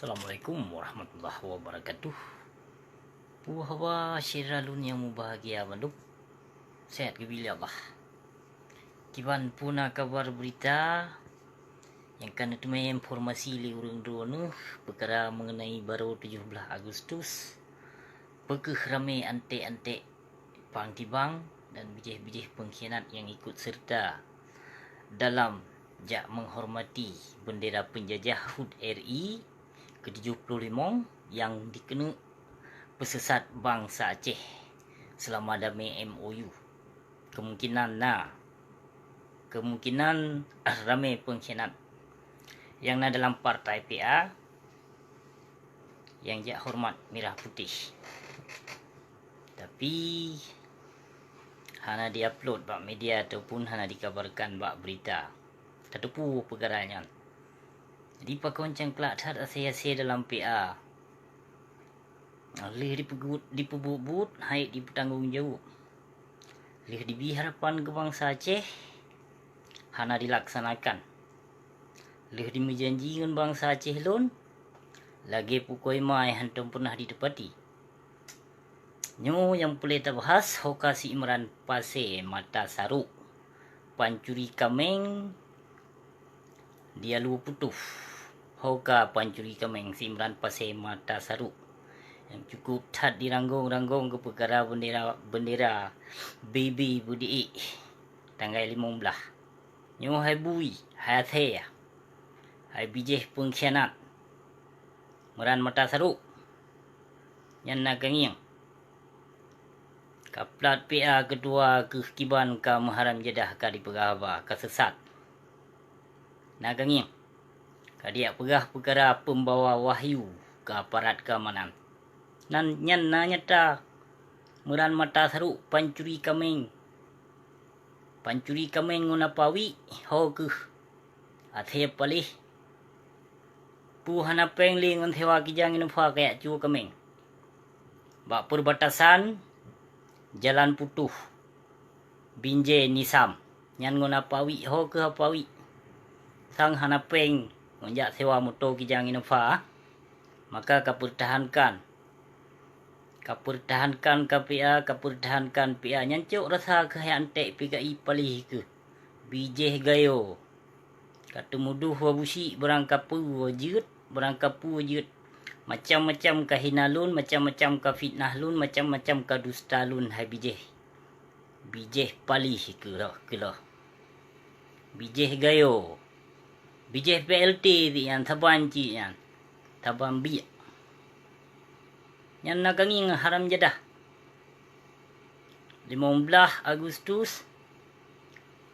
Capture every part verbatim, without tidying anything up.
Assalamualaikum warahmatullahi wabarakatuh. Puhaba syedara lôn nyang mubahgia mandum. Sehat geubri lé Allah. Kiban puna kabar beurita nyang ka neuteumé informasi lé ureuëng droeneueh peukara meungenai barô tujoh blaih Agustus, peu kheueh ramé anték-anték pang tibang dan bijéh-bijéh peungkhianat nyang ikut seureuta dalam jak meuhormati beundera peunjajah HUT RI keu tujoh ploh limong nyang dikeuneuk peuseusat bansa Aceh seulama damé MoU. Keumungkinan na, keumungkinan ramé peungkhianat nyang na dalam partai PA nyang jak horeumat mirah putéh. Tapi hana di-upload bak media ataupun hana dikabarkan bak beurita. Tateupeue peukara nyan. Jadi pakon cangklak that asai-asai dalam PA. Lheueh dipeubuet-buet hai dipeutanggong jaweueb. Lheueh dibri harapan keu bansa Aceh hana dilaksanakan. Lheueh dimeujanji ngon bansa Aceh lôn lagée pukoi ma nyang hántom peunah jiteupati. Nyoe nyang peureulée tabahas ho ka si Imran Pasé mata sarok pancuri kaméng di Alue Putôh. Ho ka pancuri kaméng si Imran Pasé mata sarok nyang cukup that diranggong-ranggong keu peukara beundera-beundera BB beudiek tanggai limong blaih. Nyoe hai bui, hai asée, hai bijéh peungkhianat Imran mata sarok. Nyan na kangieng. Kaplat PA keutua keuh kiban ka meuharam jadah ka dipeugah haba ka seusat. Na kangieng. Ka diyak peugah peukara peumbawa wahyu keu aparat keamanan. Nan nyan na nyata Imran mata sarok pancuri kaméng. Pancuri kaméng ngon apa wiek ho keuh. Asée paléh. Peue hana péng lé ngon sewa kijang infa kayak cue kaméng. Bak peubatasan Jalan Putôh, Binjai Nisam, nyan ngon apa wiek ho keuh apa wiek. Sang hana péng ngon jak sewa moto kijang infa, maka ka peurtahankan. Ka peurtahankan ka PA, ka peurtahankan PA nyan cok rasa keuh hai anték PKI paléh keuh. Bijéh gayo. Ka teumudoh wa busyik barang kapeue jeuet, barang kapeue jeuet. Macam-macam ka hina lôn, macam-macam ka fitnah lôn, macam-macam ka dusta lôn hai bijéh. Bijéh paléh keuh, keuh. Bijéh gayo. Bijéh PLT ti nyan saban cit nyan. Saban biek. Nyan na kangieng haram jadah. Limong blaih Agustus,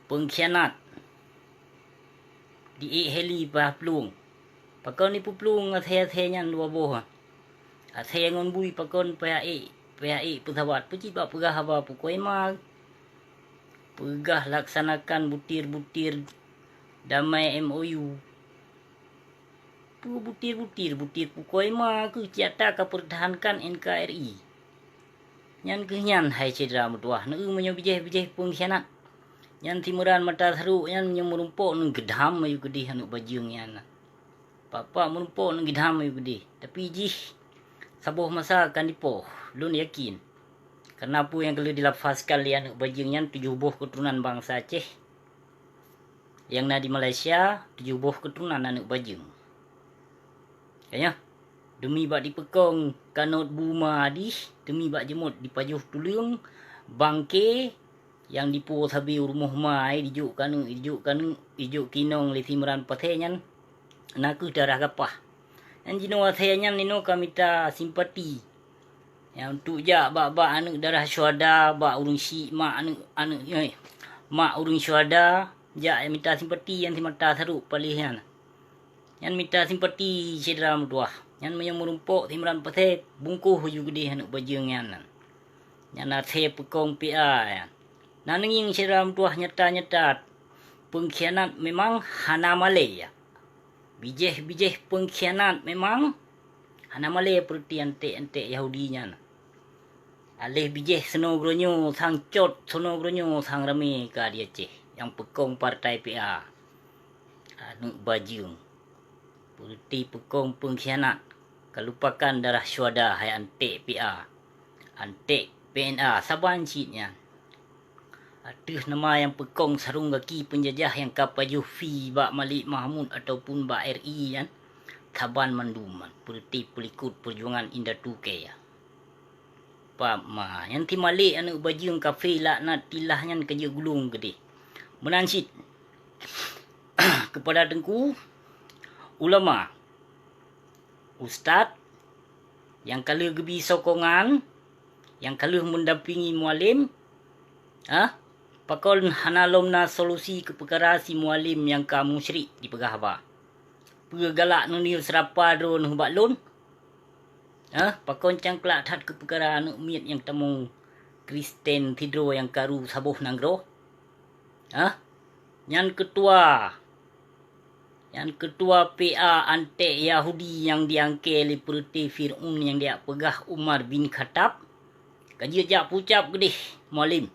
peungkhianat. Diék heli pah plueng. Pakon ipeuplueng asée-asée nyan dua boh. Asée ngon bui pakon payah ék, payah ék peusabat. Peucit bak peugah haba pukoi ma. Peugah laksanakan butir-butir damai MoU. Peue butir-butir, butir pukoi ma keuh cit ata ka peurtahankan NKRI. Nyan keuh nyan hai syedara meutuwah, neu meunyoe bijéh-bijéh peungkhianat. Nyan si Imran mata sarok nyan meunyoe meurumpok neu geudham ayue keudeh aneuëk bajeueng nyan. Pak-pak meurumpok neu geudham ayue keudeh, tapi jih saboh masa akan dipoh, lôn yakin. Kareuna peue nyang ka lheueh dilafazkan lé aneuëk bajeueng nyan tujoh boh keuturonan bansa Aceh. Nyang na di Malaysia tujoh boh keuturonan aneuëk bajeueng. Kayah, deumi bak dipeukong kanot bu ma dih, deumi bak jeumot dipajoh tuleueng, bangke nyang dipo sabe u rumoh ma ai dijok keu aneuëk, dijok keu aneuëk, dijok keu inong lé si Imran Pasé nyan, na kheueh darah gapah. Nyan jinoe asée nyan inoe ka mita simpati. Nyang untuk jak bak-bak aneuëk darah syuhada, bak ureuëng syik, mak aneuëk, aneuëk, eh, mak ureuëng syuhada, jak mita simpati nyang si mata sarok paléh nyan. Nyan mita simpati syedara meutuwah. Nyan meunyoe meurumpok si Imran Pasé bungkôh ju geudeh aneuëk bajeueng nyan. Nyan asée peukong PA nyan. Na neungieng syedara meutuwah nyata-nyata peungkhianat memang hana malée. Bijéh-bijéh peungkhianat memang hana malée peureuti anték-anték Yahudi nyan. Aléh bijéh seunoe geuronyoe sang cot, seunoe geuronyoe sang ramé ka di Aceh nyang peukong partai PA. Aneuëk bajeueng. Peureute peukong peungkhianat, ka lupakan darah syuhada hai anték P A, anték P N A saban cit nyan. Ateueh nama nyang peukong sarong gaki peunjajah nyang ka pajoh fee bak Malik Mahmud ataupun bak R I nyan, saban mandum peureute peulikot peujuangan indatu kèe. Pap ma, nyan si Malik aneuëk bajeueng kafé laknatillah nyan ka jeuet gulong keudeh. Meunan cit keupada teungku, ulama, ustaz, nyang ka lheueh geubi sokongan, nyang ka lheueh meudampingi Mualem, ah, pakon hana lom na solusi keu peukara si Mualem nyang ka musyrik dipeugah haba. Peue galak neuneuk seurapa droeneuh bak lôn? Hah, pakon cangklak that keu peukara aneuëk miet nyang tamong Kristen sidroe nyang karu saboh nanggroe? Hah? Nyan keutua, nyan keutua P A anték Yahudi nyang diangkée lé peureute Fir'aun nyang dijak peugah Umar bin Khattab, ka jeuet jak pucab keudeh Mualem.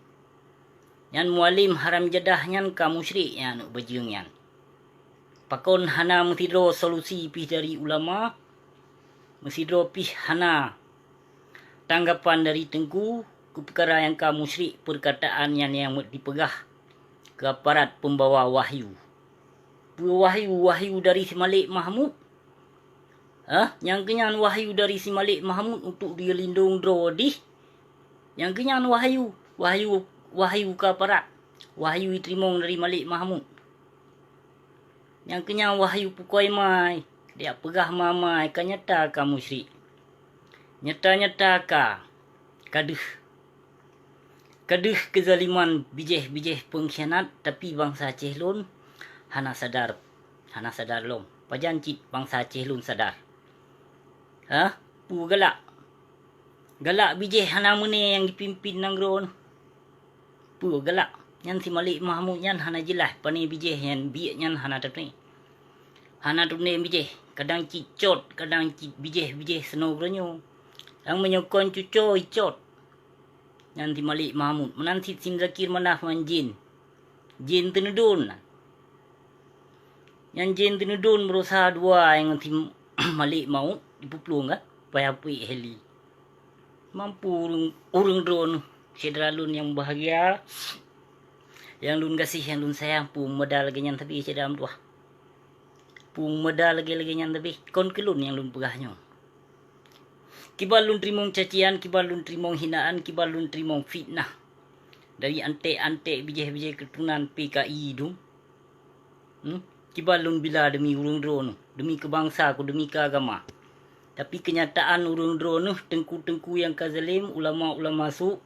Nyan Mualem haram jadah nyan ka musyrik nyan aneuëk bajeueng nyan. Pakon hana meusidroe solusi pih dari ulama, meusidroe pih hana tanggapan dari teungku keu peukara nyang ka musyrik peukataan nyan nyang meuet dipeugah keu aparat peumbawa wahyu. Peue wahyu? Wahyu dari si Malik Mahmud? Hah? Nyang keunyan wahyu dari si Malik Mahmud untuk dia lindong droe dih? Nyang keunyan wahyu, wahyu, wahyu keu aparat, wahyu jiteurimong dari Malik Mahmud. Nyang keunyan wahyu pukoi mai, dijak peugah mamai ka nyata ka musyrik. Nyata-nyata ka, ka deuh. Ka deuh keuzaliman bijéh-bijéh peungkhianat, tapi bansa Aceh lôn hana sadar, hana sadar lom. Pajan cit bansa Aceh lôn sadar? Hah? Peue galak? Galak bijéh hana meuné nyang jipimpén nanggroe nyoe. Peue galak? Nyan si Malik Mahmud nyan hana jeulaih pané bijéh nyan, biek nyan hana teuné. Hana teuné bijéh, kadang cit cot, kadang cit bijéh-bijéh seunoe geuronyoe. Nyang meunyoe kon cucoe icot. Nyan si Malik Mahmud, meunan cit si Muzakir Manaf ngon jén. Jén teuneudon. Nyan jén teuneudon beurusaha dua nyang si Malik Mahmud jipeuplueng ka, payah peuék heli. Mampu ureuëng, ureuëng droeneuh, syedara lôn nyang bahgia, nyang lôn gaséh, nyang lôn sayang, peue meuda lagée nyan sabe syedara meutuwah. Peue meuda lagée-lagée nyan sabe, kon keu lôn nyang lôn peugah nyoe. Kiban lôn teurimong cacian, kiban lôn teurimong hinaan, kiban lôn teurimong fitnah dari anték-anték bijéh-bijéh keuturonan P K I dum. Hmm? Kiban lôn bila deumi ureuëng droeneuh, deumi keu bansa ku, deumi keu agama. Tapi keunyataan ureuëng droeneuh teungku-teungku nyang ka zalem, ulama-ulama su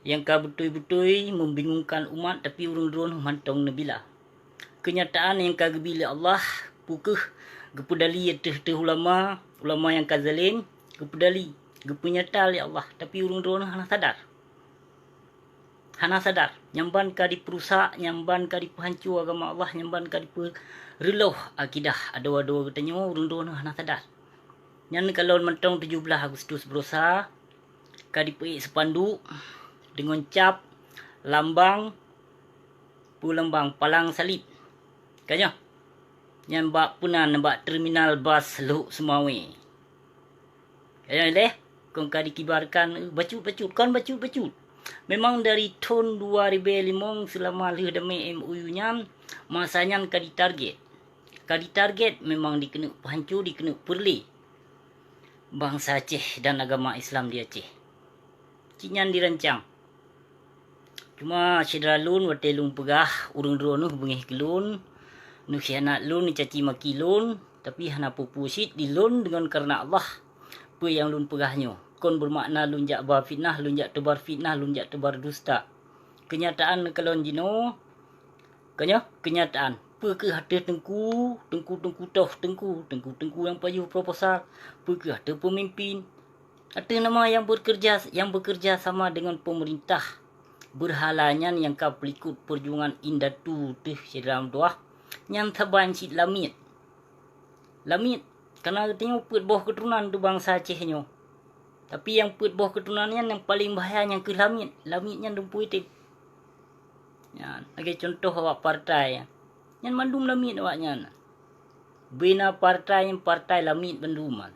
nyang ka beutôi-beutôi membingungkan umat, tapi ureuëng droeneuh mantong neubila. Keunyataan nyang ka geubi lé Allah, peu kheueh geupeudali ateueh-ateueh ulama, ulama nyang ka zalem, geupeudali, geupeunyata lé Allah, tapi ureuëng droeneuh hana sadar. Hana sadar, nyang ban ka dipeurusak, nyang ban ka dipeuhanco agama Allah, nyang ban ka dipeureulôh akidah adoe-adoe geutanyoe, ureuëng droeneuh hana sadar. Nyan kalon mantong tujoh blaih Agustus beurosa ka dipeuék seupanduk deungon cap lambang, peue lambang, palang salib. Ka nyoe, nyan bak peunan bak terminal bas Lhok Seumawé. Ka nyoe lé, kon ka dikibarkan, eh, bacut-bacut, kon bacut-bacut. Memang dari thon dua ribèe limong seulama lheueh damé M O U nyan, masa nyan ka ditarget. Ka ditarget memang dikeuneuk peuhanco, dikeuneuk peureulée bansa Aceh dan agama Islam di Aceh. Cit nyan dirancang. Cuma syedara lôn, watée lôn peugah, ureuëng droeneuh beungéh keu lôn, neukhianat lôn, neucaci maki lôn, tapi hana peue-peue cit di lôn deungon kareuna Allah. Peue nyang lôn peugah nyoe kon beumakna lôn jak ba fitnah, lôn jak teubar fitnah, lôn jak teubar dusta. Keunyataan neukalon jinoe, ka nyoe keunyataan. Peue kheueh ateueh teungku, teungku-teungku toh, teungku, teungku-teungku nyang pajoh proposal, peue kheueh ateueh peumimpin. Ateueh nama nyang beukeureuja, nyang beukeureuja sama deungon peumeurintah beurhala nyan nyang ka peulikot peujuangan indatu teuh syedara meutuwah, nyan saban cit lamiet. Lamiet, kareuna geutanyoe peuet boh keuturonan teuh bansa Aceh nyoe. Tapi nyang peuet boh keuturonan nyan nyang paleng bahya nyang kheueh lamiet. Lamiet nyan dumpeue item. Nyan, lagée cuntoh awak partai nyan. Nyan mandum lamiet awaknyan. Bina partai nyang partai lamiet bandum man.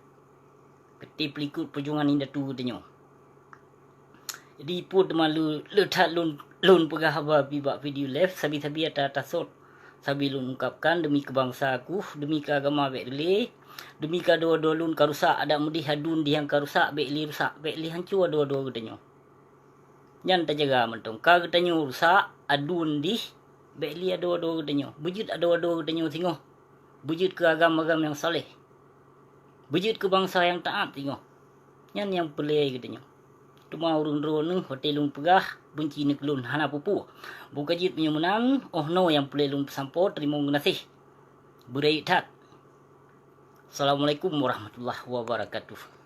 Peuti peulikot peujuangan indatu geutanyoe. Jadi peue teuma le that lôn lôn peugah haba bak video live, sabe-sabe ata tasot sabe lôn ungkapkan demi keu bansa aku, demi keu agama bék dilé, demi keu adoe-adoe lôn ka rusak, adak meudeh aduen dih nyang ka rusak bék lé rusak, bék lé hanco adoe-adoe geutanyoe. Nyan tajaga mantong. Ka geutanyoe rusak aduen dih, bék lé adoe-adoe geutanyoe. Beujeuet adoe-adoe geutanyoe singoh. Beujeuet keu agam-agam nyang saleh. Beujeuet keu bansa nyang taát singoh. Nyan nyang peureulée geutanyoe. Teuma ureuëng droeneueh watée lôn peugah beunci neuh keu lôn hana peue-peue. Bukajeuet meunyoe meunan, oh noe nyang peureulée lôn peusampoe, teurimong geunaséh. Beurayeuk that. Assalamualaikum warahmatullahi wabarakatuh.